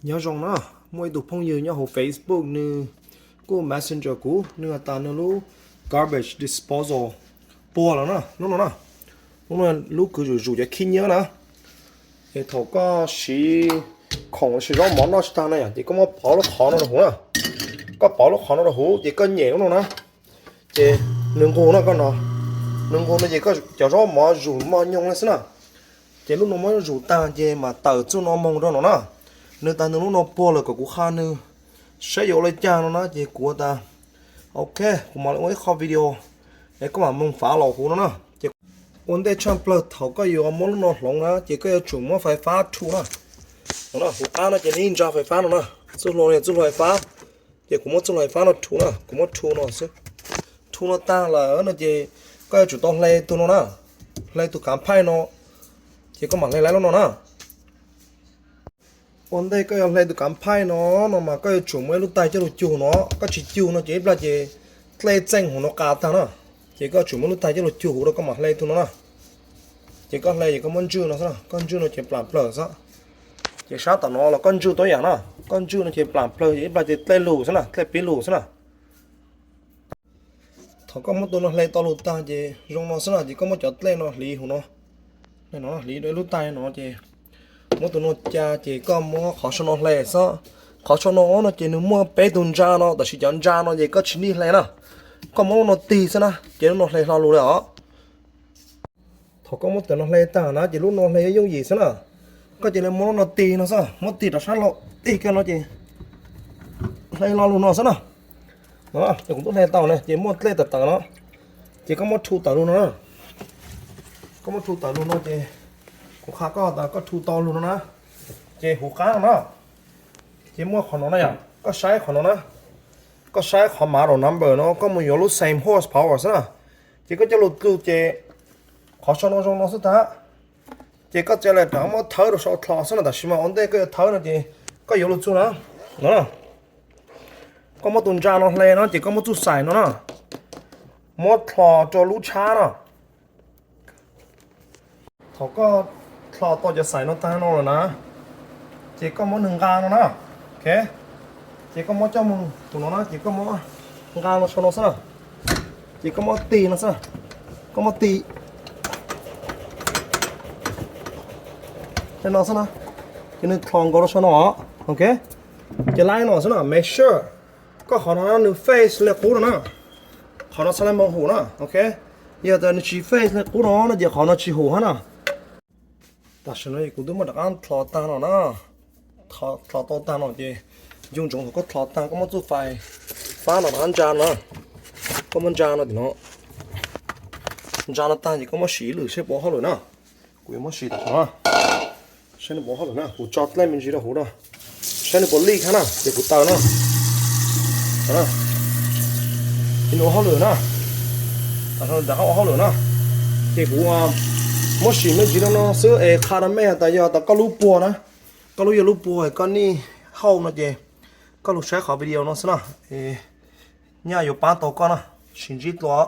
Nyob zoo na, muaj ib tug phooj ywg nyob hauv Facebook nws kuj messenger kuv, nws has tas nws lub garbage disposal puag lawm na, lub no na. Lub no lub kws zuj zus cov khib nyiab na. Es thaum koj siv khoom los sis zaub mov noj tsis tag na yom, ces koj muab pov lub qhov no rau huv na. Koj pov lub qhov no rau huv ces koj nyem lub no na, ces nws nqug no koj no, nws nqug no ces koj cov zaub mov zus moj nyoog li xwb na. Ces lub no muab zus tag ces mam tawm txuj no moog rau no na. Nws tas nws lub no puag lawm kom kuv qha nws saib yuav ua li cas no na, ces kuv tas ok, kuv mam li ua ib qho video es koj mam moog fav los huv no na. Ces ua ntej tshaj plawg thaum koj yuav muab lub no hloov na ces koj yuav tsum muab fais fab rhu na. Huv qab no ces nws ntsa fais fab no na, txuj hlua no yog txuj hlua fais fab. Ces kuv muab txuj hlua fais fab no rhu na, kuv muab rhu no xwb. Rhu no tag lawm no ces koj yuav tsum tau hle tug no na, hle tug kav phaij no, ces koj mam hle lub no na. Ua ntej koj yuav hle tus kav phaij no, no mas koj yuav tsum muaj ib lub taig coj lug cug no, koj tsis cug no ces ib plag ces dlej txeej huv no qa tag na. Ces koj tsum muaj lub taig coj lug cug huv rau koj mam hle tug no na. Ces koj hle ces koj muab ntswj no xwb na, koj ntswj no ces plam plawg xwb. Ces sab tom no los koj ntswj tau yam na, koj ntswj no ces plam plawg ces ib plag ces dlej lug xwb na, dlej pib lug xwb na. Thaum koj muab tus no hle tau lug tag ces zoo no xwb na, ces koj muab cov dlej no hliv huv no, hliv rau ib lub taig no ces muab tus no ca ces koj muab qhov sau no hle xwb. Qhov sau no no ces nws muaj peb tug ntsa no, tab sis cov ntsa no ces koj tsis nij hle na, koj muab lub no tig xwb na ces lub no hle hlo lug li os. Thaum koj muab cov no hle tag na ces lub no hle yooj yim xwb na, koj cia li muab lub no tig no xwb, muab tig rau sab laug, tig kiag no ces hle lo lus no xwb na. Ces kuv twb hle tau na, ces muaj dlej tawm tawm no, ces koj muab rhu tawm lug no na. Koj muab rhu tawm lug no ces kuv qha koj tas koj rhu tau lug no na, ces huv qab no na, ces muaj qhov no na yom, koj saib qhov no na, koj saib qhov model number no koj mus yuav lub same horsepower xwb na. Ces koj coj lug tlug ces qhov sau no zoo no xwb tag. Ces koj txawm lam rov muab thawb rau sau dlhau xwb na, tab sis mas ua ntej koj yuav thawb no ces koj yuav lug txug na, no, koj muab tus ntsa no hle no ces koj muab txuj xais no na, muab dlhau rau lub tshab no. Thaum koj dlhau tau cov xais no tag no lawm na, ces koj muab nws nqa no na, ok, ces koj muab coj mus tus no na, ces koj muab nqa los sau no xwb na, ces koj muab tig no xwb, koj muab tig li no xwb na, ces nws dlhau nkaus rau sau no, ok, ces laib no xwb na, make sure koj qhov no nws face li qub no na, qhov no txhad li moog hum na, ok, yog tas nws tsis face li qub no no ces qhov no tsis hum hab na. Tam sim no kuv twb muab rov qab dlhau tag no na, dlhau tau tag no ces ncu ntsoov thaum koj dlhau tag koj muab txuj fais fab no rov qab ntsa no, koj muab ntsa no tim no, ntsa no tag ces koj muab sim ib lwm saib puas hauj lwm na. Kuv yuav muab sim tam sim no, saib nws puas hauj lwm na, kuv tso dlej me ntsis rau huv na, saib nws puas leak hab na ces kuv taws na. Ces nws ua hauj lwm na, tam sim no rov qab ua hauj lwm na, ces kuv muab sim me ntsis rau no xwb es qha rau mej has tas yog tas koj lub puag na, koj lub yog lub puag koj nij hauj no ces koj lug saib qhov video no xwb na, nyaj yuav pab tau koj na, sib ntsib dlua.